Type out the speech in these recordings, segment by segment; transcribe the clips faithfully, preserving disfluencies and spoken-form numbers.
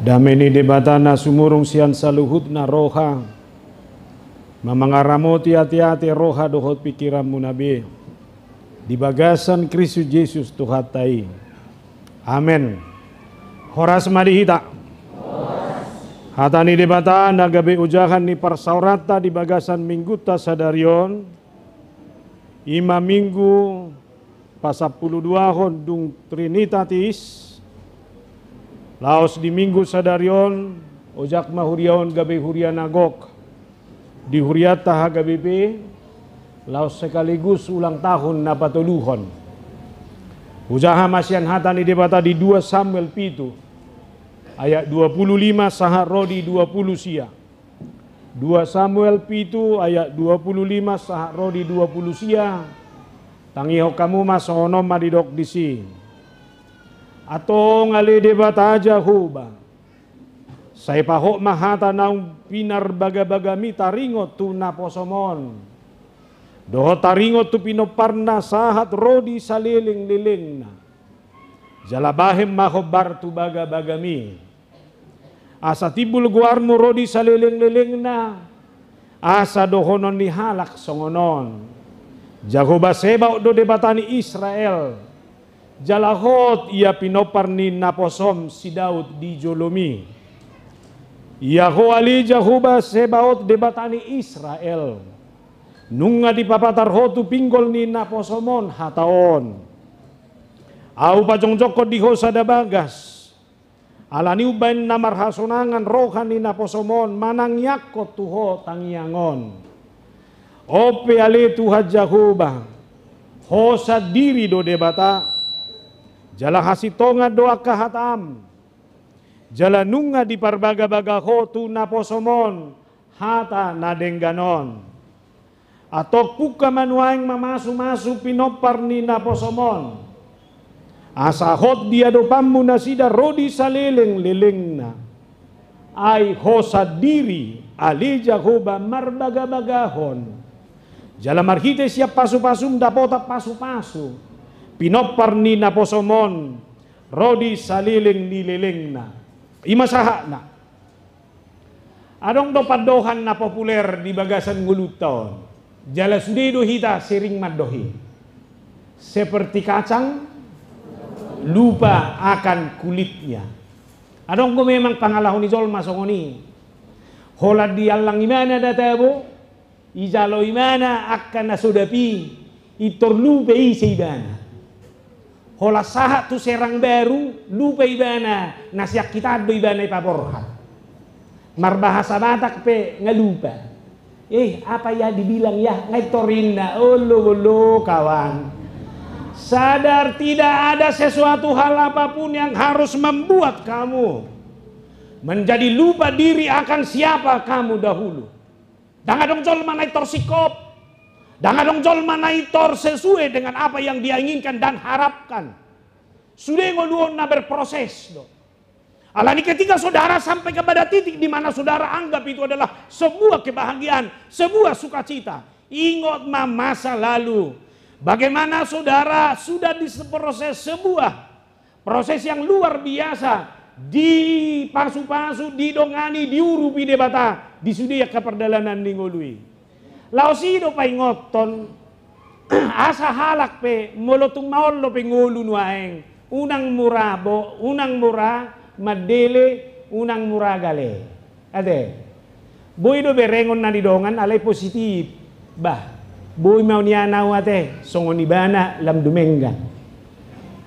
Dame ni Debata na sumurung sian saluhutna roha, ma mangaramoti ateate, roha dohot pingkiranmuna be di bagasan Kristus Jesus Tuhanta i. Amen. Horas ma di hita. Hata ni Debata na gabe ojahan ni parsaoranta di bagasan minggunta sadari on, i ma minggu pasampuluduahon dung Trinitatis, laos di minggu sadari on, ojak ma huria on gabe huria na gok di hurianta H K B P, laos sekaligus ulang tahun na patoluhon. Hujaha ma sian hata ni Debata di dua Samuel pitu, ayat dua puluh lima sahat ro di dua puluh sia. Dua Samuel pitu ayat dua puluh lima sahat ro di dua puluh sia. Tangihon hamu ma, songon on ma didok disi. Antong ale Debata Jahowa, sai pahot ma hata naung pinarbagabagami taringot tu naposom on, dohot taringot tu pinomparna sahat ro di salelenglelengna. Jala bahen ma hombar tu bagabagami, asa timbul goarmu ro di salelenglelengna, asa dohonon ni halak songon on: Jahowa Sebaot do Debata ni Israel, jala hot ia pinompar ni naposom si Daud di jolomi. Ia ho ale Jahowa Sebaot, Debata ni Israel, nunga dipapatar ho tu pinggol ni naposom on hata on: Ahu pajongjongkon di ho sada bagas, ala ni umbahen na marhasonangan roha ni naposom on manangiangkon tu ho tangiang on. On pe ale Tuhan Jahowa, ho sandiri do Debata, jala hasintongan do angka hatam, jala nunga diparbagabaga ho tu naposom on hata na denggan on. Antong pungka ma nuaeng mamasumasu pinompar ni naposom on, asa hot di adopanmu nasida ro di salelenglelengna. Ai ho sandiri ale Jahowa marbagabagahon, jala marhite sian pasupasum dapotan pasupasu pinompar ni naposom on ro di saleleng ni lelengna. I ma sahatna. Adong do pandohan na populer di bagasan ngolunta on, jala sude do hita sering mandohi: seperti kacang lupa akan kulitnya. Adong do memang pangalaho ni jolma songon i. Holan diallang ibana da tabo, dijalo ibana angka na so dapot i, pintor lupa ise ibana. Holan sahat tu serang baru, lupa ibana na sian hitaan do ibana ipaborhat. Marbahasa Batak pe nga lupa. Eh, apa ya dibilang ya, nga pintor inna. Olo, olo, kawan. Sadar, tidak ada sesuatu hal apapun yang harus membuat kamu menjadi lupa diri akan siapa kamu dahulu. Ndang adong jolma na pintor singkop. Ndang adong jolma na pintor sesuai dengan apa yang dia inginkan dan harapkan. Sude ngoluonna berproses do. Alani ketika saudara sampai kepada titik di mana saudara anggap itu adalah sebuah kebahagiaan, sebuah sukacita, ingot ma masa lalu. Bagaimana saudara sudah diproses sebuah proses yang luar biasa, dipasupasu, didongani, diurupi Debata di sude angka pardalanan ni ngolu i. Laos i do paingothon, asa halak pe molo tung maol dope ngolu nuaeng, unang mura bo, unang mura mandele, unang mura gale. Ate. Boi do berengon na nidongan alai positif. Bah, boi ma nian ahu ate, songon ibana lam dumenggan.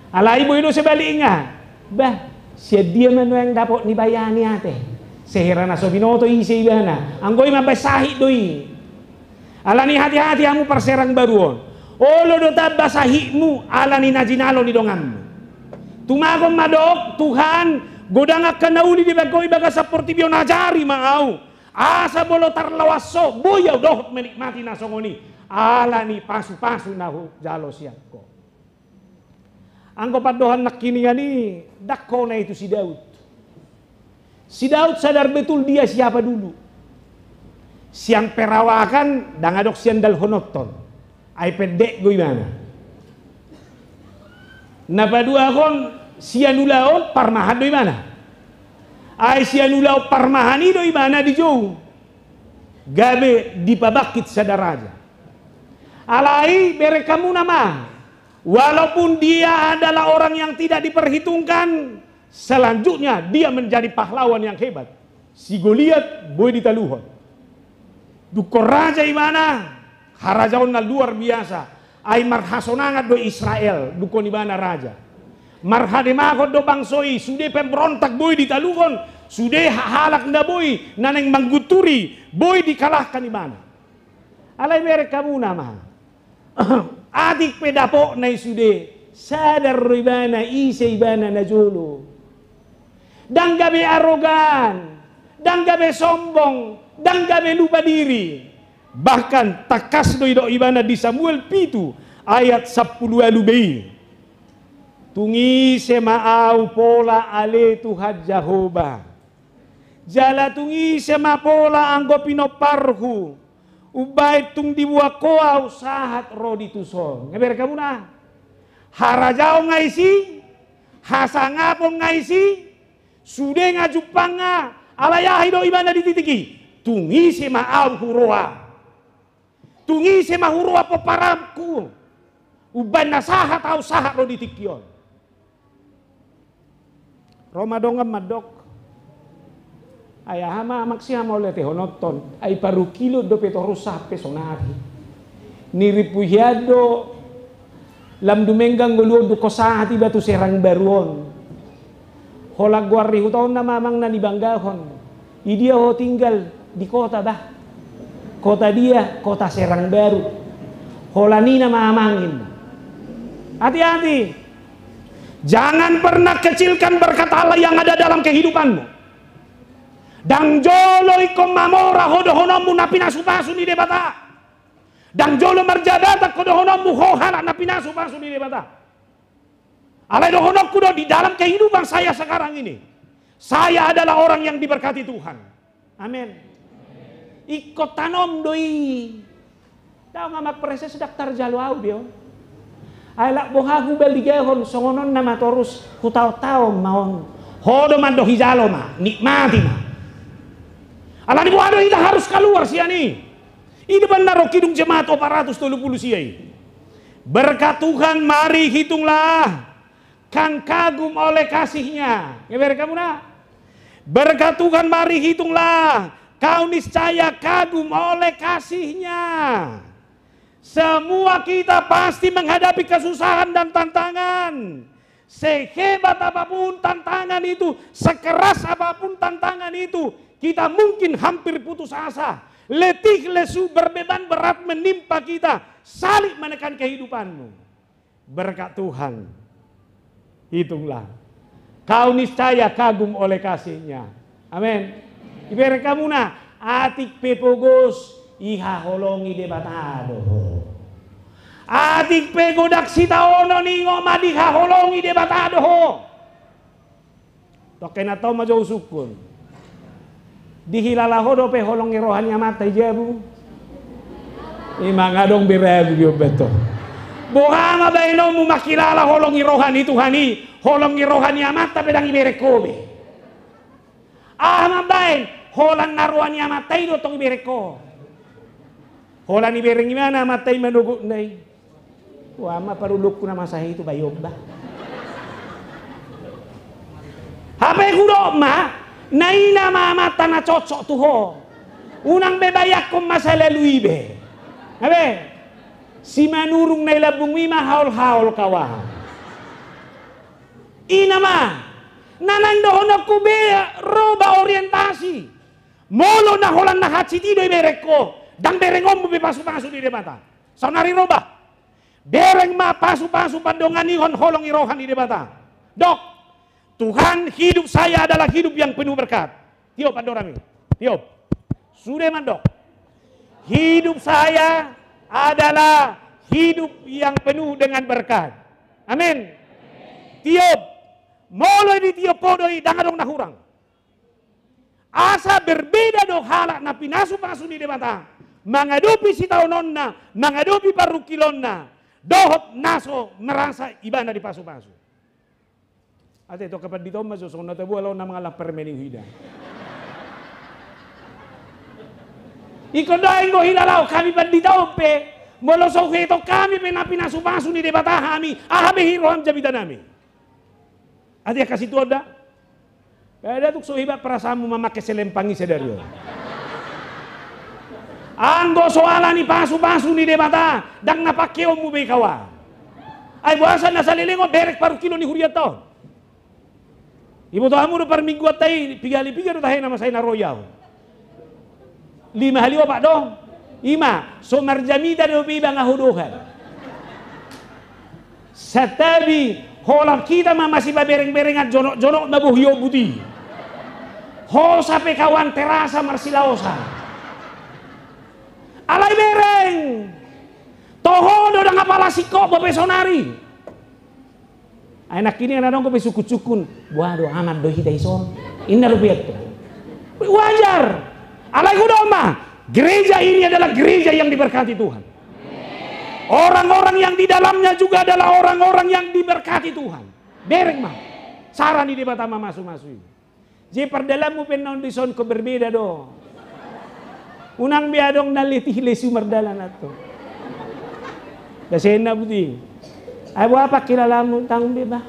Alai boi do sebaliknya. Bah, sian dia ma nuaeng dapot ni bayani ate. Sehera na so binoto ise ibana. Anggo i mambaen sahit do i. Alani hati-hati hamu parserang baru on. Olo do tamba sahitmu alani na jinalo ni donganmu. Tumagon ma dok, Tuhan, godang angka na uli dibaen Ho i bagasan portibi on, ajari ma ahu. Asa molo tarlawas Ho, boi ahu dohot menikmati na songon i. Alani pasupasu na hujalo sian Ho. Anggo pandohan nangkiningan i, ndang kona i tu si Daud. Si Daud sadar betul dia siapa dulu. Sian perawakan, ndang adong sian dalhononhon. Ai pendek do ibana. Na paduahon, sian ulaon, parmahan do ibana. Ai sian ulaon parmahan i do ibana dijou gabe dipabangkit sada raja. Alai bereng hamuna ma, walaupun dia adalah orang yang tidak diperhitungkan, selanjutnya dia menjadi pahlawan yang hebat. Si Goliat boi ditaluhon. Dungkon raja ibana, harajaonna luar biasa. Ai marhasonangan do Israel, dungkon ibana raja. Marhademanghon do bangso i, sude pemberontak boi ditaluhon, sude ha-, halak na boi, na naeng manggunturi, boi dikalahkan ibana. Alai bereng hamuna ma. Atik pe dapotna i sude, sadar do ibana ise ibana na jolo. Ndang gabe arogan, ndang gabe sombong, ndang gabe lupa diri. Bahkan tangkas do didok ibana di Samuel pitu ayat sampulu ualu be i. Tung ise ma ahu pola ale Tuhan Jahowa. Jala tung ise ma pola anggo pinomparhu, umbahen tung diboan Ho ahu sahat ro di tuson. Nunga bereng hamuna? Harajaon nga isi, hasangapon nga isi, sude nga jumpangna, alai aha didok ibana di titik i? Tung ise ma ahu huroha. Tung ise ma huroha pomparanku. Umbahen na sahat ahu sahat ro di tingki on. Ro ma dongan mandok. Ai aha ma amang si hamauliatehononton, ai parungkilon dope torus sahat pe sonari. Nirimpu hian do lam dumenggan ngolu on dungkon sahat iba tu Serang Baru on. Holan goar ni huta on nama amang na nibanggahon. Idia ho tinggal di kota bah. Kota dia, kota Serang Baru. Holan i nama amang in. Hati-hati. Jangan pernah kecilkan berkat Allah yang ada dalam kehidupanmu. Ndang jolo ingkon mamora ho dohononmu na pinasu-pasu ni Debata. Ndang jolo marjabatan ho dohononmu ho halak na pinasu-pasu ni Debata. Alai dohononku do di dalam kehidupan saya sekarang ini, saya adalah orang yang diberkati Tuhan. Amin. Ingkon tanom do i. Dao nga amang preses ndang tarjalo ahu be on. Ai lak boha hubaligahon songon on nama torus hutaon-taon ma on. Ho do mandok hujalo ma, nikmati ma. Alani boha do hita harus kaluar sian i. I do umbahen na ro hidung jemaat opat ratus tolu pulu sia i. Berkat Tuhan mari hitunglah. Kau kagum oleh kasih-Nya. Nunga bereng hamuna? Berkat Tuhan mari hitunglah. Kau niscaya kagum oleh kasih-Nya. Semua kita pasti menghadapi kesusahan dan tantangan. Sehebat apapun tantangan itu, sekeras apapun tantangan itu, kita mungkin hampir putus asa. Letih, lesu, berbeban berat menimpa kita. Salib menekan kehidupanmu. Berkat Tuhan. Hitunglah. Kau niscaya kagum oleh kasih-Nya. Amin. Ibereng hamuna, atik pe pogos, dihaholongi Debata do ho. Atik pe godang sitaonon, ingot ma, dihaholongi Debata do ho. Tongke na tau ma jo husungkun. Dihilala ho dope holong ni roha ni amanta i jabu? Ima nga adong be ragu be on beto. Boha ma baenonmu manghilala holong ni roha ni Tuhan i, holong ni roha ni amanta pe ndang ibereng ho be. Aha mambaen, holan na roha ni amanta i do tong ibereng ho. Holan ibereng ibana amanta i manogotna i. Ua ma parulukku na masa i tu bayon bah. Hape hudok ma, na i nama amanta na cocok tu ho. Unang be bayangkon masa lalu i be. Hape, Simanurung na i lambungmi ma haol-haol kawan. I nama, na naeng dohononku be, roba orientasi. Molo na holan na hansit i do ibereng ho, ndang berengonmu be pasu-pasu ni Debata. Saonari roba. Bereng ma pasu-pasu pandonganihon holong ni roha ni Debata. Dok, Tuhan, hidup saya adalah hidup yang penuh berkat. Tiop andorami. Tiop. Sude mandok. Hidup saya adalah hidup yang penuh dengan berkat. Amin. Tiop. Molo ditiop ho do i, ndang adong na hurang. Asa berbeda do halak na pinasu-pasu ni Debata mangadopi sitaononna, mangadopi parungkilonna, dohot na so merasa ibana dipasu-pasu. Ate, tong pandita on ma jo songon na taboa laho na mangallang permen i huida. Ingkon do, anggo hilala on hami pandita on pe, molo so huetong hami pe na pinasupasu ni Debata hami, aha be hiroham jamita nami? Ate, angka situan da. Pada tung so hebat perasaanmu mamake selempang i sadari on. Anggo so ala ni pasupasu ni Debata, ndang na pakeonmu be kawan. Ai boasa na saleleng on berek parungkilon ni hurianta on. Iboto hamu do parmingguanta i, piga hali piga do tahe na masa i na ro i ahu. Lima hali opat do. Ima, so marjamita dope iba nga hudohan. Santabi, holan hita ma masipabereng-berengan, jonok-jonok ma bohi obut i. Hosa pe kawan terasa marsilaosan. Alai bereng. Toho do ndang apala singkop bope sonari. Ai nangkiningan adong dope sungkun-sungkun, "Boha do, aman do hita ison?" Inna dope i antong. Wajar. Alai hudok ma, gereja ini adalah gereja yang diberkati Tuhan. Orang-orang yang di dalamnya juga adalah orang-orang yang diberkati Tuhan. Bereng ma. Sara ni Debata mamasu-masu i. Jadi pardalanmu pe na on dison ingkon berbeda do. Unang be adong na letih lesu mardalan antong. Dasena buti. Ai boha pangkilalamu, tanggung be bah.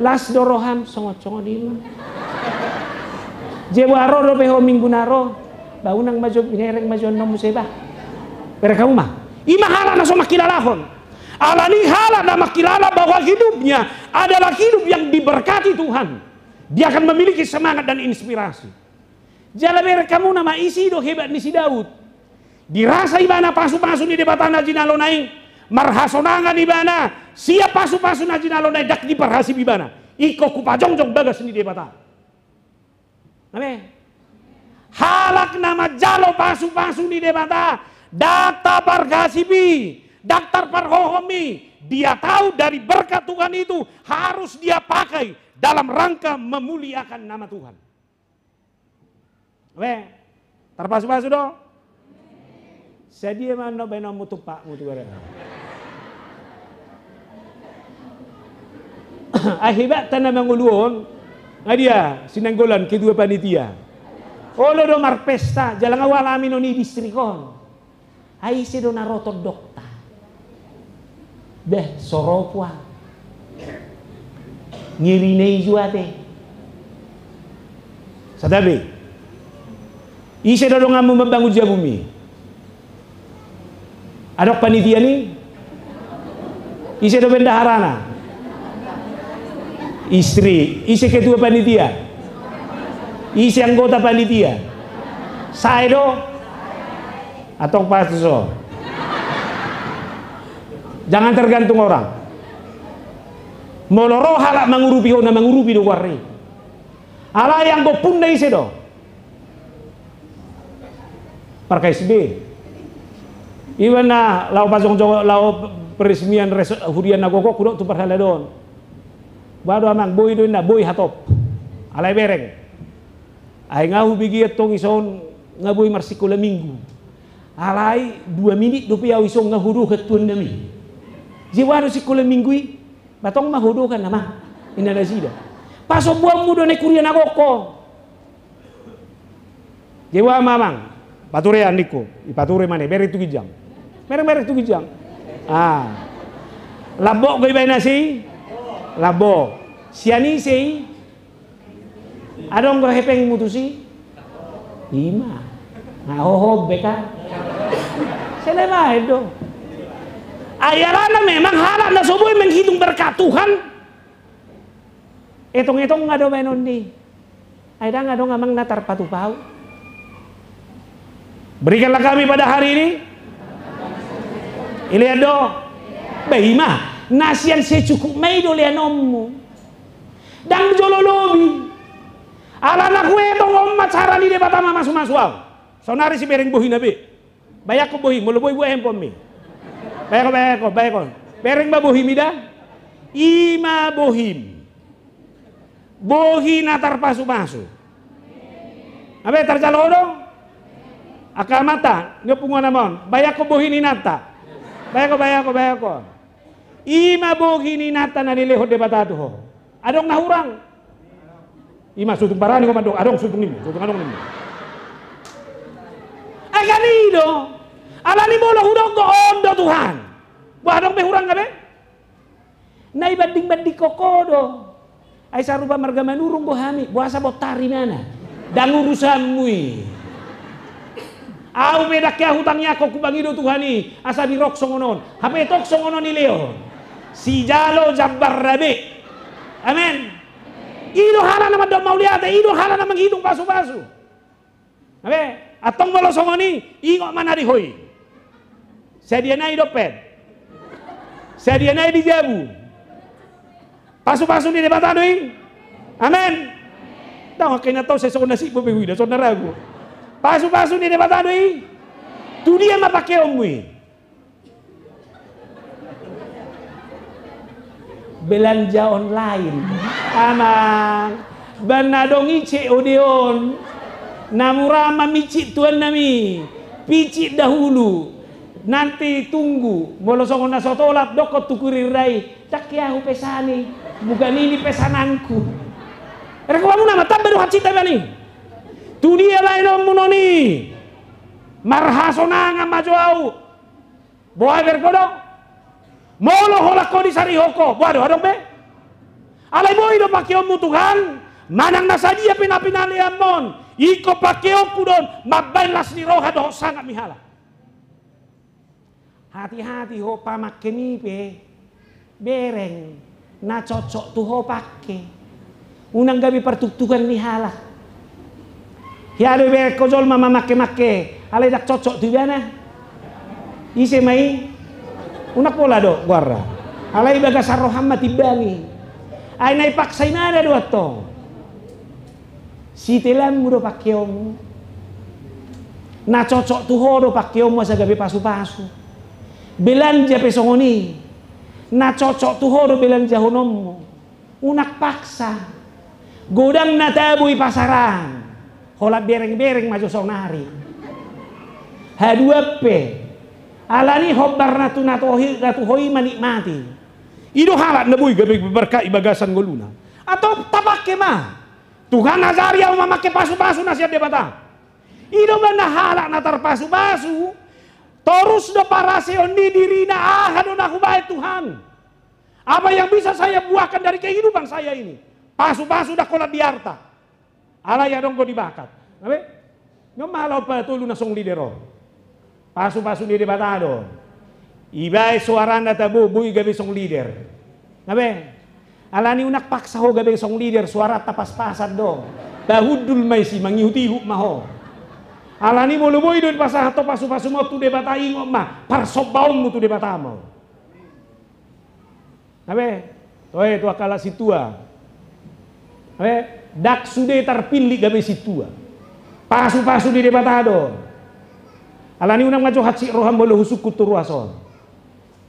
Las do roham songon-songon i ma. Jadi boha ro dope ho minggu na ro. Bah, unang ma jo, bereng ma jo annon muse bah. Bereng hamu ma. I ma halak na so mangkilalahon. Alani halak na mangkilala bahwa hidupnya adalah hidup yang diberkati Tuhan. Dia akan memiliki semangat dan inspirasi. Jala bereng hamu, nama isi do hebat ni si Daud. Dirasa ibana pasupasu ni Debata na jinalona i, marhasonangan ibana, sian pasupasu na jinalona i ndang diparhasip ibana. Ingkon hupajongjong bagas ni Debata. Amen. Halak na manjalo pasupasu ni Debata, ndang tarparhasipi, ndang tarparhohom i, dia tahu dari berkat Tuhan itu harus dia pakai dalam rangka memuliakan nama Tuhan. Amen. Tarpasupasu do? Sadia ma annon baenonmu tumpakmu tu ari. Ai hebatta na mangolu on, nga dia si Nainggolan ketua panitia. Olo do marpesta, jala nga hualami non i distrik on. Ai ise do na ro tondongta? Beh, so ro puang. Ngeri na i jo ate. Santabi. Ise do donganmu mambangun jabumi? Adong panitia ni? Ise do bendaharana? Istri. Ise ketua panitia? Ise anggota panitia? Sae do? Antong pas so. Jangan tergantung orang. Molo ro halak mangurupi ho, na mangurupi do goarna i. Alai anggo ompunna ise do? Parka S B. Iba na laho pajongjong, laho peresmian res-, huria na gok on, hudok tu parhalado on. Boha do amang, boi do inna, boi hatop. Alai bereng. Ai nga hubege antong ison nga boi marsikola minggu. Alai dua minit dope au ison nga hudohan tuannami. Jadi boha do sikola minggu i? Ba tong ma hudohan amang, inna nasida. Pasombuanmu do na i huria na gok on. Jadi boha ma amang, paturean ningku, ipature ma na i, bereng tu ginjang. Bereng, bereng tu ginjang. Ah. Lambok do ibaen na ise i? Lambok. Sian ise i? Adong do hepengmu tusi? Ima. Nga hohom be kan? Sai na baen do. Ai alana memang halak na so boi menghitung berkat Tuhan, etong-etong nga do baenon ni. Ai ndang adong amang na tarpatupa. Berikanlah kami pada hari ini. Ilean do. Bah, ima. Na sian secukup ma i do leanonmu. Ndang jolo lobi. Alana huetong on ma cara ni Debata mamasu-masu au. Saonari sibereng bohina be. Baeakon bohi, molo boi buat handphonemi. Baeakon, baeakon, baeakon. Bereng ma bohimi da. Ima bohim. Bohi na tarpasupasu. Abe, tarjalo ho do? Angka amanta, ni punguan nama on. Baeakon bohi ni inanta. Baeakon, baeakon, baeakon. Ima bohi ni inanta na nilehon Debata tu ho. Adong na hurang? Ima sutung barani ho mandok, adong sutung ninmu, sutung adong ninmu. Ai kan i do. Alani molo hudok do on do Tuhan, boha adong be hurang gabe? Na ibanding-bandingkon ho do. Ai sarupa marga Manurung do hami, boasa Bontari mana? Ndang urusanmu i. Ahu pe ndang hea hutangiangkon, hubangi do Tuhan i asa birok songon on. Hape tong songon on dilehon. Sijalo jambarna be. Amen. I do halak na mandok mauliate, i do halak na manghitung pasu-pasu. Abe, antong molo songon i, ingot ma na di ho i. Sadia nai dope. Sadia nai di jabu. Pasu-pasu ni Debata do i. Amen. Ndang, angka i na tau sai songon na sippo pe huida, songon na ragu. Pasu-pasu ni Debata do i. Tu dia ma pakeonmu i? Belanja online. Amang, baen na adong i C O D on. Na mura ma micit tuan nami. Picit dahulu. Nanti tunggu. Molo songon na so tolap, dokkon tu kurirna i. Ndang hea hupesan i. Bukan ini pesananku. Rek, hamuna ma tamba do hansit i bani. Tu dia baenonmu non i? Marhasonangan ma jo ahu. Boha berengku do? Molo holan ho disarihon ho, boha do adong be? Alai boi do pakeonmu Tuhan, manang na sadia pe na pinaleanmon, ingkon pakeonku do on mambaen las ni roha dohot sangap ni halak. Hati-hati ho pamangkemi pe. Bereng, na cocok tu ho pangke. Unang gabe partuktukan ni halak. Hea do ibereng ho jolma mamangke-mangke, alai ndang cocok tu ibana. Ise ma i? Unang pola do goarna. Alai bagasan roham ma timbangi. Ai na ipaksa ibana do antong. Sitelanmu do pangkeonmu. Na cocok tu ho do pangkeonmu asa gabe pasu-pasu. Belanja pe songon i. Na cocok tu ho do belanjahononmu. Unang paksa. Godang na tabo i pasaran. Holan bereng-bereng ma jo saonari. Haduan pe. Alani hombar na tu na tu ho i, na tu ho i manikmati. I do halak na boi gabe berkat i bagasan ngoluna. Antong tapangke ma. Tuhan, ajari ahu mamangke pasu-pasu na sian Debata. I do umbahen na halak na tarpasu-pasu, torus do paraseon ni dirina, aha do na hubahen Tuhan? Apa yang bisa saya buahkan dari kehidupan saya ini? Pasu-pasu ndang holan di arta. Alai adong do di bakat. Abe? Nunga ma halak on patolu na song leader on. Pasu-pasu ni Debata do. Ibaen soarana tabo, boi gabe song leader. Abe? Alani unang paksa ho gabe song leader, soaranta pas-pasan do. Pahundul ma isi, mangihut-ihut ma ho. Alani molo boi do dipasahat ho pasu-pasum on tu Debata, ingot ma parsombaonmu tu Debata ma on. Abe, toe tu angka halak sintua. Abe, ndang sude tarpillit gabe sintua. Pasu-pasu ni Debata do. Alani unang ma jo hansit roham molo husungkun tu ruas on.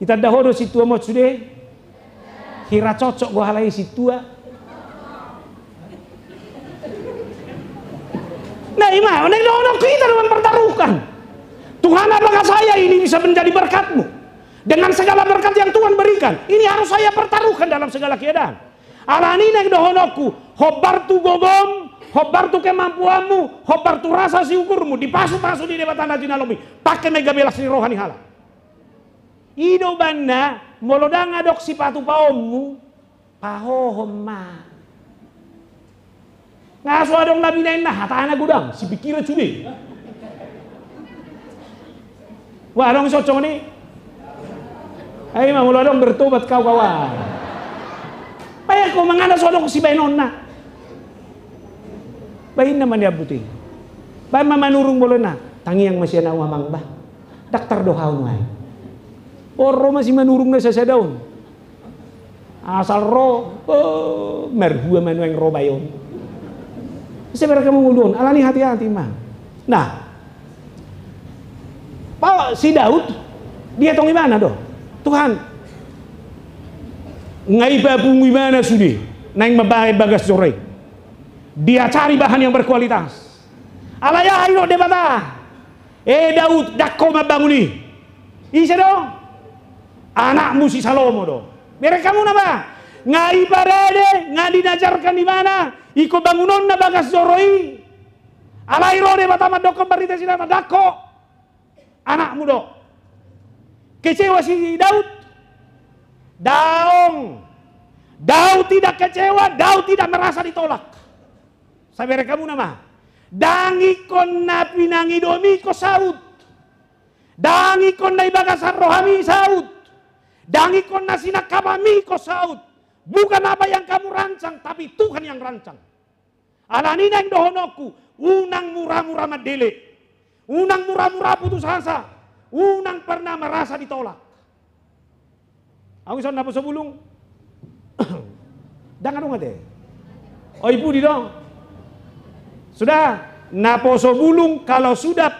Itanda ho do sintuam on sude? Hira cocok do halak i sintua. Nah, ima, naeng dohononku, hita do mempertaruhkan. Tuhan, apakah saya ini bisa menjadi berkat-Mu? Dengan segala berkat yang Tuhan berikan, ini harus saya pertaruhkan dalam segala keadaan. Alani naeng dohononku, hombar tu gogom, hombar tu kemampuanmu, hombar tu rasa syukurmu, dipasu-pasu di Debata na jinalom i, pangke ma i gabe las ni roha ni halak. I do umbahen na, molo ndang adong sipatupaonmu, pahohom ma. Nga so adong na binaen na hatana godang, sipingkiran sude. Wah, adong songon i. Ai ma molo adong bertobat kau kawan. Baen ho mangan na so adong sibaenonna. Baen na ma nian buti. Baen ma Manurung molo na. Tangiang ma sian ahu amang bah. Daktar do hau nuaeng. Ro ma si Manurung na sasada on. Asal ro, oh, marhua ma nuaeng ro bae on. Sebar kamu ngolu on, alani hati-hati ma. Nah. Pala si Daud, dietong ibana do. Tuhan. Nga ipapungu ibana sude. Naeng mambaen bagas joro i. Dia cari bahan yang berkualitas. Alai aha didok Debata? Eh Daud, ndang ho mambangun i. Ise do? Anakmu si Salomo do. Bereng hamu na ba? Nga diparade, nga dinajarkan ibana, ingkon bangunonna bagas joro i. Alai ro Debata mandokkon marhite si Natan, ndang ho anakmu do. Kecewa si Daud? Daong. Daud tidak kecewa, Daud tidak merasa ditolak. Sai bereng hamu nama. Ndang ingkon na pinangidomi ingkon saut. Ndang ingkon na di bagasan rohami saut. Ndang ingkon na sinangkapmi ingkon saut. Bukan apa yang kamu rancang, tapi Tuhan yang rancang. Alani naeng dohononku, unang mura-mura mandele. Unang mura-mura putus asa. Unang pernah merasa ditolak. Au ison naposo bulung. Ndang adong ate. Oi, pudi dong. Sudah, naposo bulung kalau sudah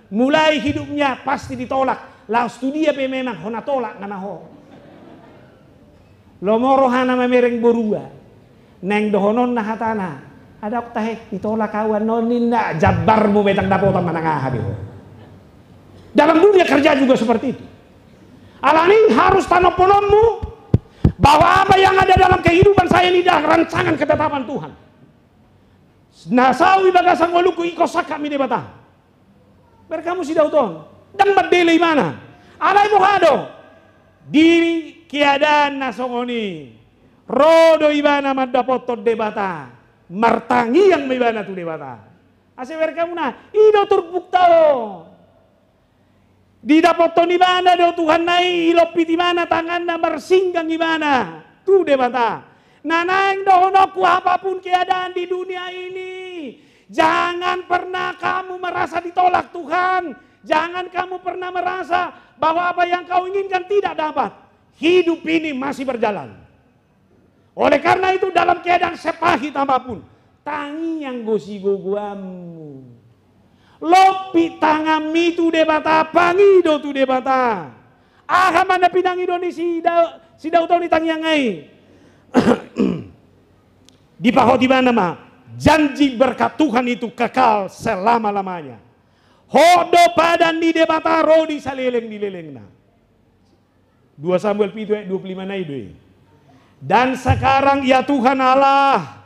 mulai hidupnya pasti ditolak. Laos tu dia pe memang hona tolak nama ho. Lomo rohana mamereng borua. Naeng dohononna hatana. Adong tahe, ditolak au annon ninna, jambarmu betang dapotan manang aha be ho. Dalam dunia kerja juga seperti itu. Alani harus tanompononmu bahwa apa yang ada dalam kehidupan saya ini adalah rancangan ketetapan Tuhan. Na saut i bagasan ngolungku ingkon sangkap ni Debata. Bereng hamu si Daud on. Ndang mandele ibana. Alai boha do? Di keadaan na songon i. Ro do ibana mandapothon Debata. Martangiang ma ibana tu Debata. Asa bereng hamu na. I do turpukta on. Didapothon ibana do Tuhanna i, ilompit ibana tanganna, marsinggang ibana tu Debata. Na naeng dohononku, apapun keadaan di dunia ini, jangan pernah kamu merasa ditolak Tuhan. Jangan kamu pernah merasa bahwa apa yang kau inginkan tidak dapat. Hidup ini masih berjalan. Oleh karena itu, dalam keadaan sepahit apapun, tangiang do sigogoanmu. Lompit tanganmi tu Debata, pangido tu Debata. Aha ma na pinangido ni si Da-, si Daud on di tangiangna i? Dipahot ibana ma, janji berkat Tuhan itu kekal selama-lamanya. Hot do padan ni Debata ro di saleleng ni lelengna. Dua Samuel pitu ayat dua puluh lima na i do i. Dan sekarang, ya Tuhan Allah,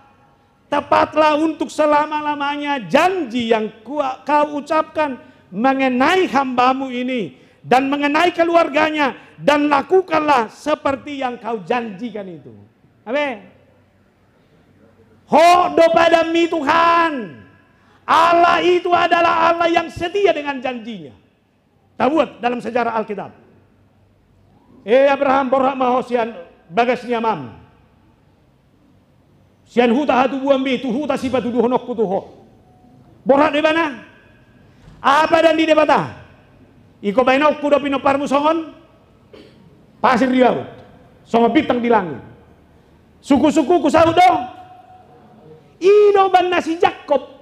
tepatlah untuk selama-lamanya janji yang kua-, kau ucapkan mengenai hambamu ini, dan mengenai keluarganya, dan lakukanlah seperti yang kau janjikan itu. Amin. Hot do padanmi Tuhan. Allah itu adalah Allah yang setia dengan janjinya. Tabuat dalam sejarah Alkitab. E Abraham, borhat ma ho sian bagas ni amam, sian huta hatubuanmi tu huta sipatuduhononku tu ho. Borhat do ibana. Aha padan ni Debata? Ingkon baenonku do pinomparmu songon pasir di laut, songon bintang di langit. Suku-sukuku saut do. I do umbahen na si Jakkob.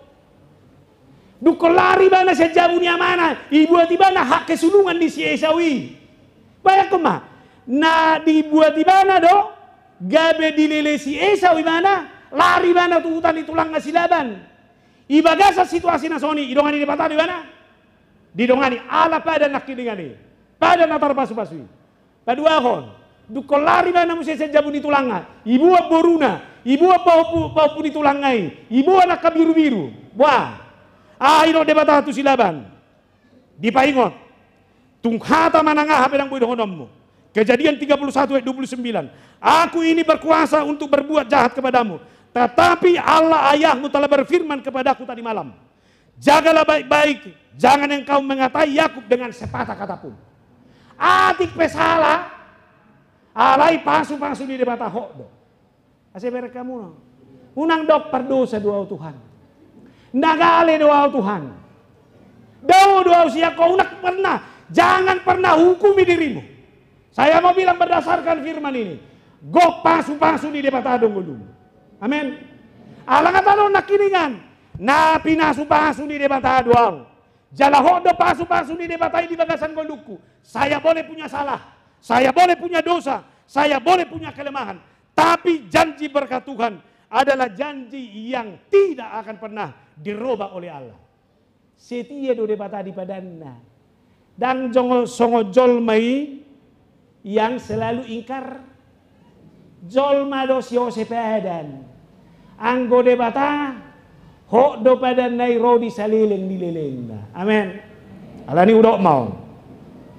Dungkon lari ibana sian jabu ni amana, ibuat ibana hak kesulungan ni si Esau i. Bayangkon ma, na dibuat ibana do, gabe dilele si Esau ibana, lari ibana tu huta ni tulangna si Laban. Di bagasan situasi na songon i, didongani Debata do ibana? Didongani. Ala padan nangkiningan i, padan na tarpasupasu i. Paduahon, dungkon lari ibana muse sian jabu ni tulangna, ibuat boruna, ibuat pahompu, pahompu ni tulangna i, ibuat angka birubiru. Boha? Aha didok Debata tu si Laban? Dipaingot. Tung hata manang aha pe ndang boi dohononmu. Kejadian tiga puluh satu ayat dua puluh sembilan. Aku ini berkuasa untuk berbuat jahat kepadamu, tetapi Allah ayahmu telah berfirman kepadaku tadi malam. Jagalah baik-baik, jangan engkau mengatai Yakub dengan sepatah kata pun. Atik pe sala, alai pasupasu ni Debata hot do. Asa bereng hamu na. Unang dok pardosa do au Tuhan. Na gale do au Tuhan. Dao do au sian ho, unang pernah. Jangan pernah hukumi dirimu. Saya mau bilang berdasarkan firman ini, gok pasupasu ni Debata do ngolum. Amen. Ala nga tano nangkiningan, na pinasupasu ni Debata do au. Jala hot do pasupasu ni Debata i di bagasan ngolungku. Saya boleh punya salah, saya boleh punya dosa, saya boleh punya kelemahan, tapi janji berkat Tuhan adalah janji yang tidak akan pernah dirubah oleh Allah. Setia do Debata di padanna. Ndang jongo-, songon jolma i yang selalu ingkar Jolma do siose padan. Anggo Debata, hot do padanna i ro di saleleng ni lelengna. Amen. Alani hudok ma on.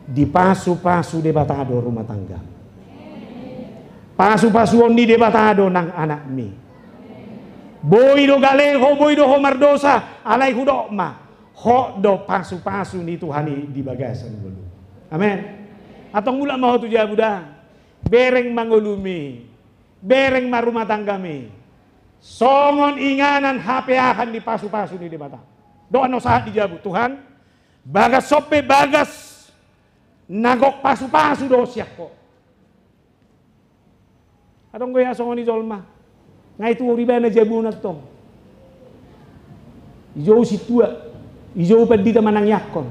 Dipasupasu Debata do rumah tangga. Pasupasuon ni Debata do nang anakmi. Boi do gale ho, boi do ho mardosa, alai hudok ma. Hot do pasupasu ni Tuhan i di bagasan ngolu. Amen. Antong mulak ma ho tu jabu da. Bereng ma ngolumi. Bereng ma rumah tanggami. Songon inganan hapeahan ni pasupasu ni Debata. Doa na sahat di jabu, Tuhan, bagas on pe bagas na gok pasupasu do sian Ho. Adong do hea songon i jolma. Nga i tuor ibana jabu on antong. Dijou sintua, dijou pandita manangiangkon.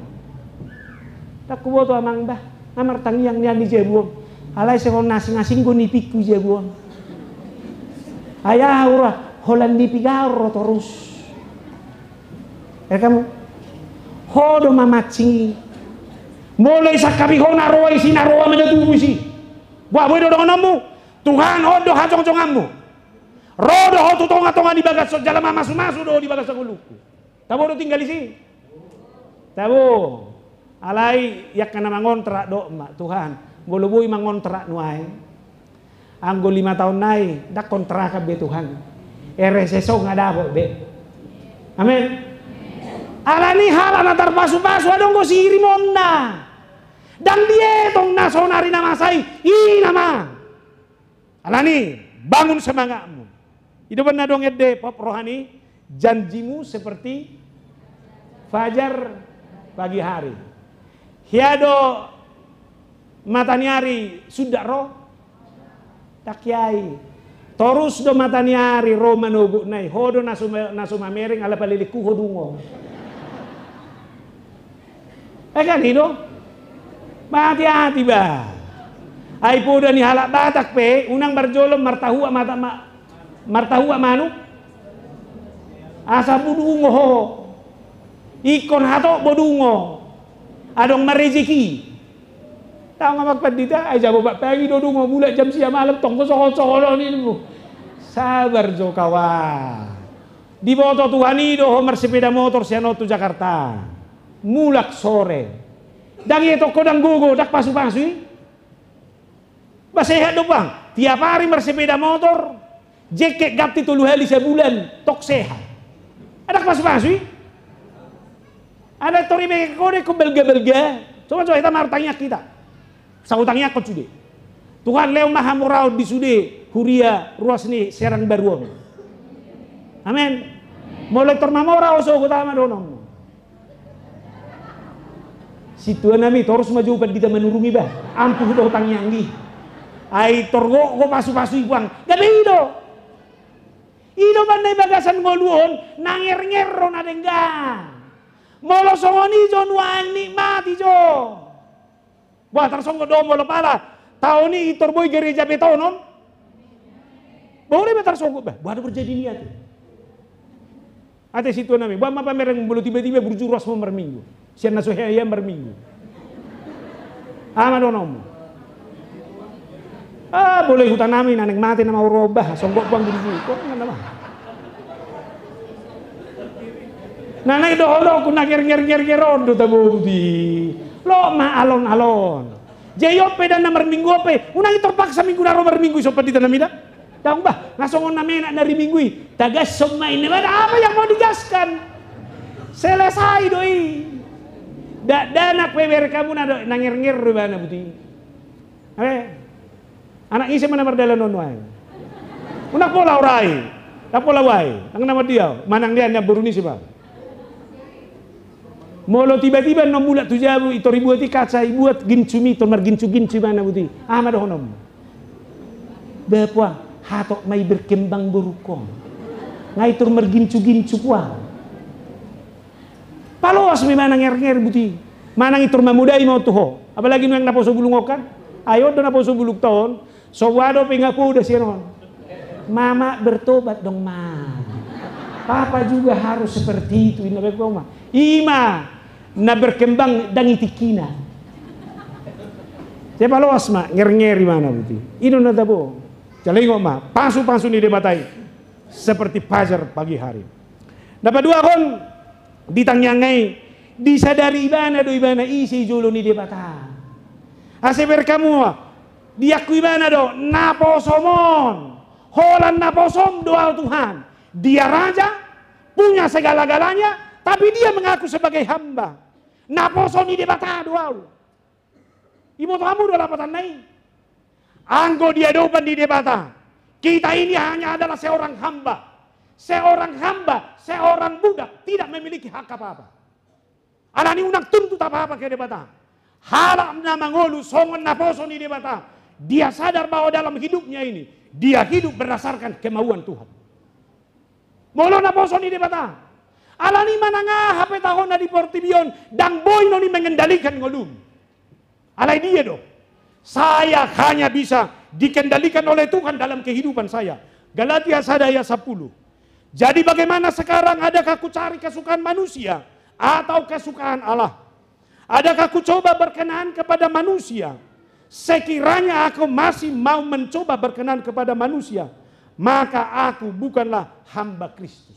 Ndang huboto amang bah, nga martangiang nian di jabu on. Alai songon na asing-asing do nipingku jabu on. Ai aha ura, holan niping ahu ro torus. Ere hamu? Ho do mamancing i. Molo isangkapi ho na roa isi, na roa ma na tubu isi. Boha boi do dohononmu? Tuhan, on do hajongjonganmu. Ro do ho tu tonga-tonga ni bagas on jala mamasumasu do ho di bagasan ngolungku. Tabo do tinggal isi? Tabo. Alai i angka na mangontrak dok ma, Tuhan, molo boi mangontrak nuaeng, anggo lima taon nai ndang kontrakan be Tuhan. Ere sesong nga dapot be. Amen. Alani halak na tarpasupasu adong do siirimonna. Ndang dietong na saonari na masa i, i nama. Alani, bangun semangatmu. I do umbahen na adong ende pop rohani, janjimu seperti fajar pagi hari. Hea do mataniari sundat ro? Ndang hea i. Torus do mataniari ro manogotna i. Ho do na so ma-, na so mamereng ala palelengku ho dungo. Eh kan i do? Mati-mati bah. Ai poda ni halak Batak pe, unang parjolo martahua mata ma-, martahua manuk. Asa bo dungo ho. Ingkon hatop bo dungo. Adong ma rejeki. Tau nga amang pandita, ai jam opat pagi do dungo, mulak jam sia malam, tong songon-songon on i ninmu. Sabar jo kawan. Diboto Tuhan i do ho marsepeda motor sian on tu Jakarta. Mulak sore. Ndang i tong ho ndang gogo, ndang pasupasu i. Bah sehat do bang, tiap ari marsepeda motor, jengket ganti tolu hali sabulan, tong sehat. Ndang pasupasu i. Ndang tor i be ho do ingkon balga-balga. Coba-coba hita martangiang hita. Sai hutangiangkon sude. Tuhan, lehon ma hamoraon di sude huria ruas ni Serang Baru on. Amen. Molo tor mamora ho sogot, aha ma dohononmu? Sintuanami torus ma jo pandita manurungi bah. Ampuh do tangianggi. Ai tor gok, gok pasupasu i puang. Gabe i do. I do umbahen na di bagasan ngolu on, na ngernger do na denggan. Molo songon i jo nuaeng nikmati jo. Bah, tarsonggot do molo pala taon i tor boi gereja betonon. Bah, olo ma tarsonggot bah. Bah, ada terjadi niat. Ate sintuanami, bah, ma pamereng molo tiba-tiba burju ruas ma marminggu. Sian na so hea-hea marminggu. Aha ma dohononmu? Ah, molo i hutanami na naeng mate nama ro bah, songgot puang burju. Kok ngana bah. Na naeng dohononku na nger-nger-nger-nger on do tabo buti. Loas ma alon-alon. Jadi on pe dan na marminggu on pe, unang i tor paksa minggu na ro marminggu i, sopan di tanami da. Ndang bah, nga songon na menak na riminggu i. Tagashon ma inna, bah, apa yang mau digaskan? Selesai do i. Dakdanak pe bereng hamu na do, na ngernger do ibana buti. Eh. Anak ise ma na mardalan on nuaeng? Unang pola hurai. Ndang pola huai. Ndang na mandiau. Manang dia na boru ni si bah. Molo tiba-tiba na mulak tu jabu, i tor ibuat i kaca, ibuat ginsumi, tor margincu-gincu ibana buti. Aha ma dohononmu? Bah puang, hatop ma i berkembang borungkon. Nga i tor margincu-gincu puang. Paloas ma ibana ngernger buti. Manang i tor mamodai ma on tu ho. Apalagi nuaeng naposo bulung on kan. Ai on do naposo bulung ta on. So boha dope nga poda sian on. Mama bertobat dong ma. Papa juga harus seperti itu. Inna baen ma. Ima na berkembang ndang i tingkina. Sai paloas ma ngernger ibana buti. I do na tabo. Jala ingot ma, pasu-pasu ni Debata i seperti fajar pagi hari. Na paduahon, di tangiang i, disadari ibana do ibana ise i jolo ni Debata. Asa bereng hamu, diaku ibana do, naposom on. Holan naposom do ahu Tuhan. Dia raja, punya segala-galanya, tapi dia mengaku sebagai hamba. Naposo ni Debata do ahu. Iboto hamu do lapatanna i? Anggo di adopan ni Debata, kita ini hanya adalah seorang hamba. Seorang hamba, seorang budak, tidak memiliki hak apa-apa. Alani unang tuntut apa-apa ke Debata. Halak na mangolu songon naposo ni Debata. Dia sadar bahwa dalam hidupnya ini, dia hidup berdasarkan kemauan Tuhan. Molo naposo ni Debata. Alani manang aha pe taona di portibi on, ndang boi noni mengendalikan ngolum. Alai dia do. Saya hanya bisa dikendalikan oleh Tuhan dalam kehidupan saya. Galatia sada ayat sepuluh. Jadi bagaimana sekarang, adakah kucari kesukaan manusia atau kesukaan Allah? Adakah kucoba berkenan kepada manusia? Sekiranya aku masih mau mencoba berkenan kepada manusia, maka aku bukanlah hamba Kristus.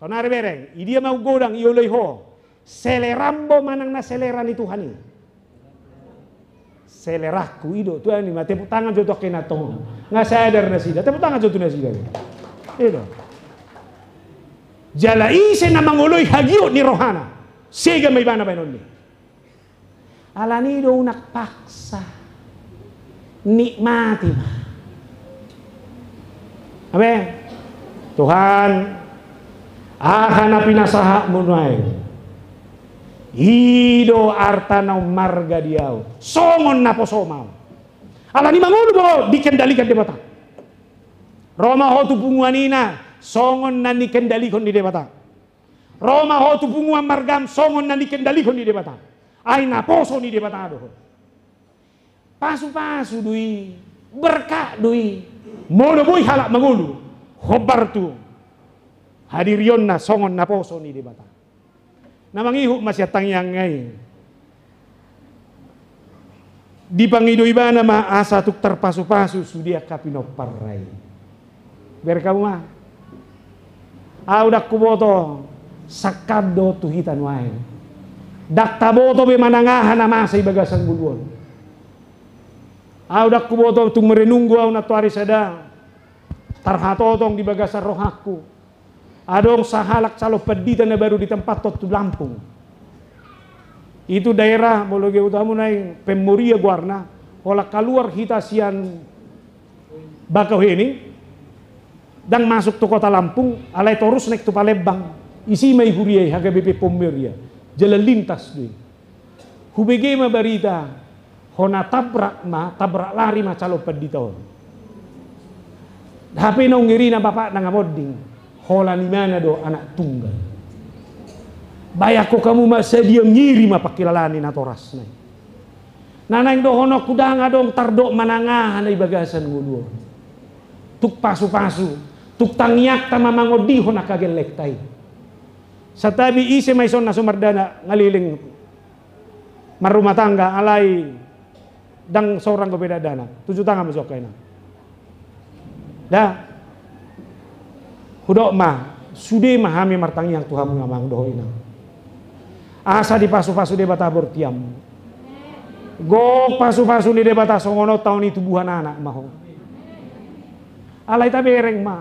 Saudara bereng, i dia mau godang i oloi ho. Seleram do manang na selera ni Tuhan i? Selerangku i do, Tuhan i ma, tepuk tangan jo tu angka inanta on. Nga sadar nasida, tepuk tangan jo tu nasida. I do. Jala ise na mangoloi hagiot ni rohana, sega ma ibana baenonni. Alani do unang paksa. Nikmati ma. Abe, Tuhan, aha na pinasahatmu nuaeng? I do arta na ummarga di ahu. Songon naposom ahu. Alani mangolu do dikendalikan Debata. Ro ma ho tu punguan ina, songon na dikendalikan ni Debata. Ro ma ho tu punguan margam, songon na dikendalikan ni Debata. Ai naposo ni Debata do ho. Pasu-pasu do i, berkat do i. Molo boi halak mangolu hombar tu hadirionna songon naposo ni Debata. Na mangihut ma sian tangiang i. Dipangido ibana ma asa tung tarpasu-pasu sude angka pinomparna i. Bereng hamu ma. Ahu ndang huboto sangkap do tu hita nuaeng. Ndang taboto be manang aha na masa i bagasan ngolu on. Ahu ndang huboto, tung merenung do ahu nantoari sada, tarhatotong di bagasan rohangku. Adong sahalak calon pandita na baru ditempat tu Lampung. Itu daerah, molo diboto hamu nuaeng, Pemoria goarna, holan kaluar hita sian Bakauheni, ndang masuk tu kota Lampung, alai torus naek tu Palembang, isi ma i huria i, H K B P Pemoria, jalan lintas do i. Hubege ma barita, hona tabrak ma, tabrak lari ma calon pandita on. Hape naung irina bapakna nga monding, holan imana do anak tunggal. Bayangkon hamu ma sadia ngiri ma pangkilalaan ni natorasna i. Na naeng dohononku, ndang adong tardok manang aha na i bagasan ngolu on. Tung pasu-pasu, tung tangiangta ma mangondihon angka gellengta i. Santabi ise ma ison na so mardana nga leleng marrumah tangga, alai ndang sorang dope dakdanak. Tunjuk tangan ma jo angka inang. Da. Hudok ma, sude ma hami martangiang tu hamu amang dohot inang. Asa dipasu-pasu Debata bortianmu. Gok pasu-pasu ni Debata songon on taon i tubuan anak ma ho. Alai tabereng ma,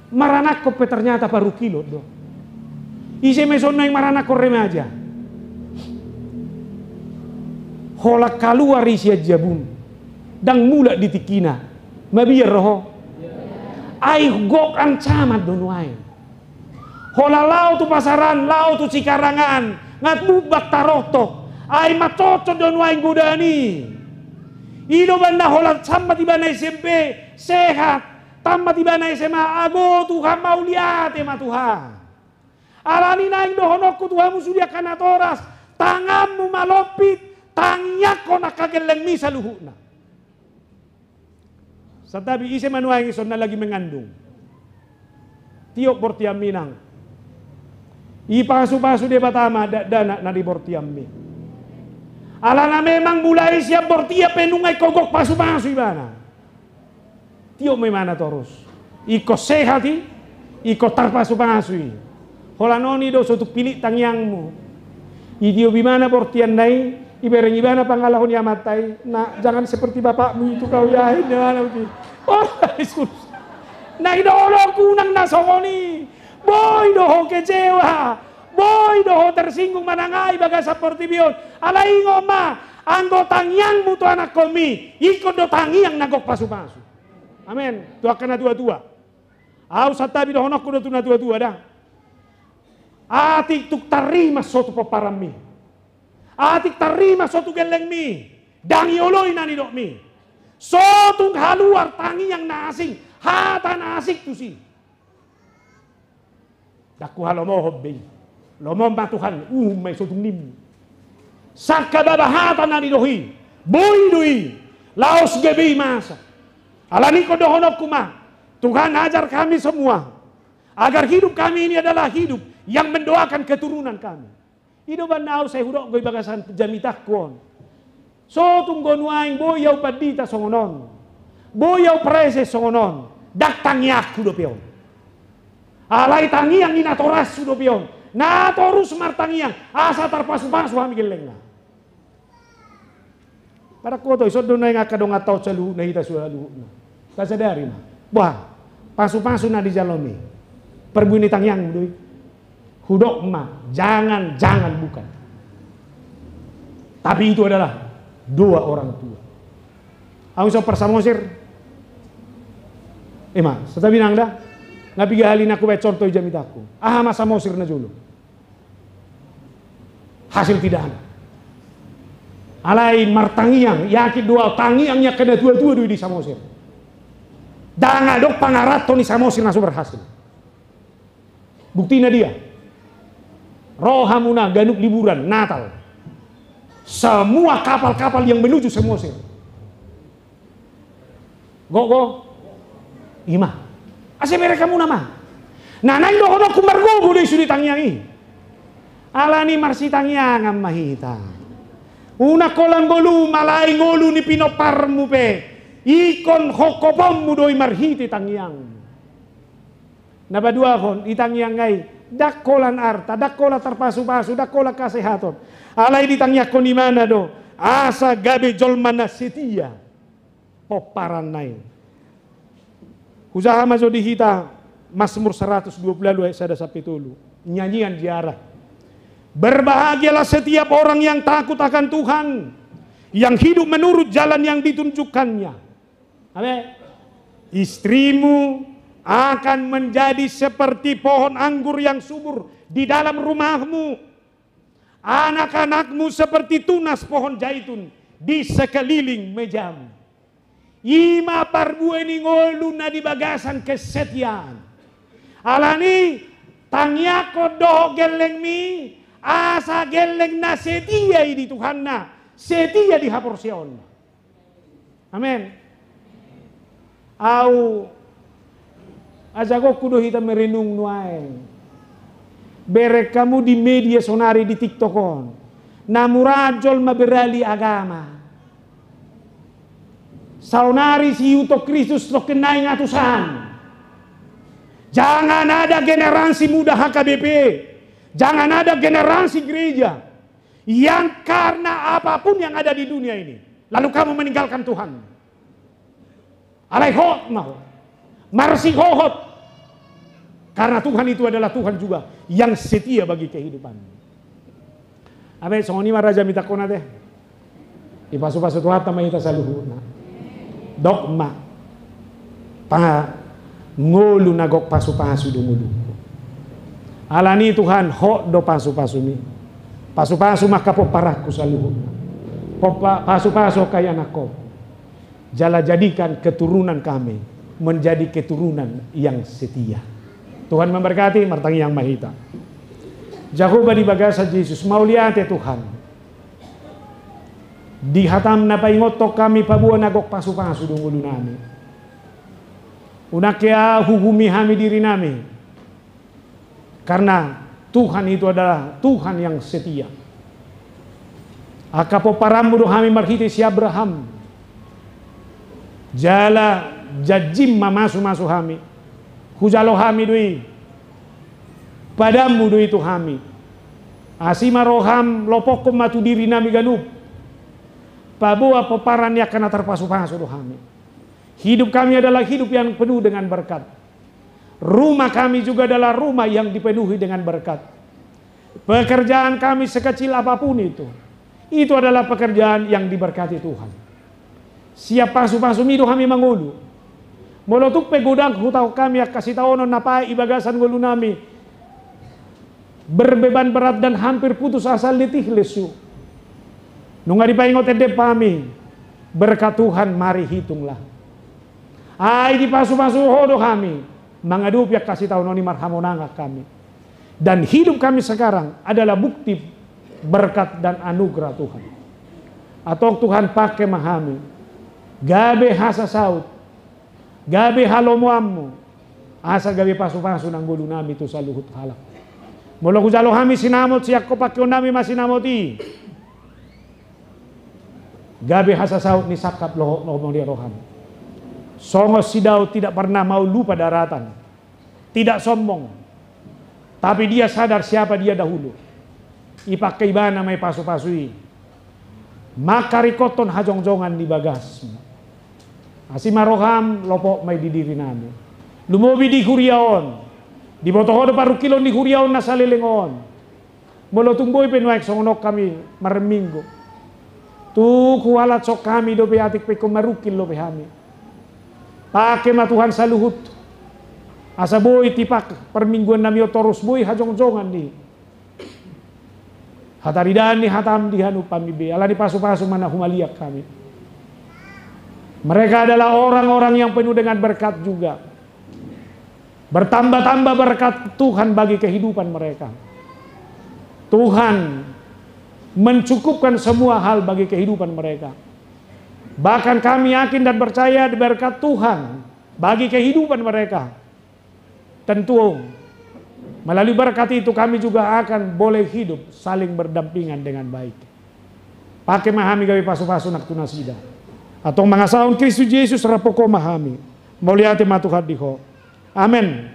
maranakhon pe ternyata parungkilon do. Ise ma ison naeng maranakhon remaja? Holan kaluar i sian jabun, ndang mulak di tingkina. Mabiar do ho? Ai gok ancaman do nuaeng. Holan laho tu pasaran, laho tu Cikarang an, nga tumbak tarontok. Ai mancocot do nuaeng godaan i. I do umbahen na holan tammat ibana S M P, sehat, tammat ibana S M A, ago Tuhan, mauliate ma Tuhan. Alani naeng dohononku tu hamu sude angka natoras, tanganmu ma lompit, tangiangkon angka gellengmi saluhutna. Santabi ise ma nuaeng ison na lagi mengandung? Tiop bortianmi nang. Ipasu-pasu Debata ma dakdanak na di bortianmi. Alana memang mulai sian bortian pe nunga ingkon gok pasu-pasu ibana. Iok ma imana torus. Ingkon sehat i, ingkon tarpasupasu i. Holan on i do so tung pilit tangiangmu. Itio ibana bortianna i, ibereng ibana pangalaho ni amanta i, "Nak, jangan seperti bapakmu itu kau ya," ninna ibana. Oh, Jesus. Nang do olo unang na songon i. Boi do ho kecewa. Boi do ho tersinggung manang aha di bagasan portibi on. Alai ingot ma, anggo tangiangmu tu anakkonmi, ingkon do tangiang na gok pasupasu. Amen. Tu angka natuatua. Au santabi dohononku do tu natuatua da. Atik tung tarrimas ho tu pomparanmi. Atik tarrimas ho tu gellengmi. Ndang ioloi na nidokmi. So tung haluar tangiang na asing, hata na asing tusi. Ndang huhalomohon be i. Lomohon ma Tuhan, uhum ma i so tung nimmu. Sangkababa hata na nidok i, boi do i, laos gabe i masa. Alani i ingkon dohononku ma, Tuhan, ajar kami semua, agar hidup kami ini adalah hidup yang mendoakan keturunan kami. I do umbahen na au sai hudok do i bagasan jamitangku on. So tung nuaeng boi au pandita songon on, boi au prese songon on, ndang tangiangku dope on. Alai tangiang ni natorashu dope on, na torus martangiang asa tarpasupasu hami gellengna. Pada koto i, songon do nuaeng angka donganta on saluhutna, hita saluhutna. Tasadari ma. Bah, pasupasu na dijalomi, parbue ni tangiangmu do i. Hudok ma, jangan, jangan, bukan. Tapi itu adalah doa orang tua. Au so par Samosir. Ima, santabi nang da. Nga piga hali na hubaen contoh i jamitangku. Aha ma Samosir na jolo? Hasil tidak ada. Alai martangiang, yakin do au tangiang ni angka natuatua do i di Samosir. Ndang adong pangarathon ni Samosir na so berhasil. Buktina dia. Ro hamu na ganup liburan Natal, semua kapal-kapal yang menuju Samosir. Gogo. Ima. Asa bereng hamu nama. Na naeng dohononku, margogo do i sude tangiang i. Alani marsitangiangan ma hita. Unang holan ngolu, alai ngolu ni pinomparmu pe, ingkon hongkoponmu do i marhite tangiang. Na paduahon, di tangiang i ndang holan arta, ndang holan tarpasupasu, ndang holan hasehaton. Alai ditangianghon ibana do asa gabe jolma na setia pomparanna i. Hujaha ma jo di hita Mazmur seratus dua puluh lalu ayat sada sampe tolu. Nyanyian ziarah. Berbahagialah setiap orang yang takut akan Tuhan, yang hidup menurut jalan yang ditunjukkannya. Amin. Istrimu akan menjadi seperti pohon anggur yang subur di dalam rumahmu. Anak-anakmu seperti tunas pohon zaitun di sekeliling mejamu. Ima parbue ni ngolu na di bagasan kesetiaan. Alani tangiangkon dohot gellengmi, asa gelleng na setia i di Tuhanna, setia di haporseaonna. Amen. Au, ajakonku do hita merenung nuaeng. Bereng hamu di media saonari, di TikTok on, na muraan jolma beralih agama. Saonari siihuthon Kristus, tongkin naeng atusan. Jangan ada generasi muda H K B P. Jangan ada generasi gereja yang karena apapun yang ada di dunia ini, lalu kamu meninggalkan Tuhan. Alai hot ma ho. Marsihohot. Karena Tuhan itu adalah Tuhan juga yang setia bagi kehidupanmu. Abe, songon i ma raja, mitangkon ate. Dipasupasu Tuhanta ma hita saluhutna. Dok ma. Pangolu na gok pasupasu do ngolungku. Alani Tuhan, hot do pasupasumi. Pasupasu ma angka pomparanku saluhutna. Pompa-, pasupasu angka ianakhon. Jala jadikan keturunan kami menjadi keturunan yang setia. Tuhan memberkati, martangiang ma hita. Jahowa di bagasan Jesus, mauliate Tuhan. Di hataM na paingothon hami paboa na gok pasupasu do ngolunami. Unang ke huhumi hami dirinami. Karena Tuhan itu adalah Tuhan yang setia. Angka pomparanMu do hami marhite si Abraham. Jala Janjim ma masu-masu hami. Hujalo hami do i. Padanmu do i tu hami. Asi ma roham, lopokkon ma tu diri nami ganup. Paboa pomparan ni angka na tarpasu-pasu do hami. Hidup kami adalah hidup yang penuh dengan berkat. Rumah kami juga adalah rumah yang dipenuhi dengan berkat. Pekerjaan kami sekecil apapun itu, itu adalah pekerjaan yang diberkati Tuhan. Sian pasu-pasumi do hami mangolu. Molo tung pe godang hutaon hami angka sitaonon na paet di bagasan ngolu nami, berbeban berat dan hampir putus asa, letih lesu, nunga dipaingot endep hami, berkat Tuhan mari hitunglah. Ai dipasu-pasu Ho do hami mangadopi angka sitaonon i, marhamonangan hami. Dan hidup kami sekarang adalah bukti berkat dan anugerah Tuhan. Antong Tuhan, pangke ma hami gabe hasasaut, gabe halomoanmu, asa gabe pasu-pasu nang ngolu nami tu saluhut halak. Molo hujalo hami sinamot, sian Ho pangkeon nami ma sinamot i. Gabe hasasaut ni sangkap loho-, lomo ni roham. Songon si Daud tidak pernah mau lupa daratan, tidak sombong, tapi dia sadar siapa dia dahulu. Ipangke ibana ma i pasu-pasu i mangkaringkothon hajongjongan ni bagasmu. Asi ma roham, lopot ma i di diri nami. Lumobi di huria on, diboto Ho do parungkilon ni huria on na saleleng on. Molo tung boi pe nuaeng songon on hami marminggu, tung huhalashon hami dope, atik pe ingkon marungkil dope hami. Pangke ma Tuhan saluhut, asa boi tipak parmingguan nami on torus boi hajongjongan ni hataridaan ni hatam di hanumpahanmi be, ala ni pasu-pasu ma na humaliang hami. Mereka adalah orang-orang yang penuh dengan berkat juga. Bertambah-tambah berkat Tuhan bagi kehidupan mereka. Tuhan mencukupkan semua hal bagi kehidupan mereka. Bahkan kami yakin dan percaya, berkat Tuhan bagi kehidupan mereka, tentu melalui berkat itu kami juga akan boleh hidup saling berdampingan dengan baik. Pangke ma hami gabe pasu-pasu nang tu nasida. Antong mangasahon Kristus Jesus, rap Ho ma hami. Mauliate ma Tuhan di Ho. Amen.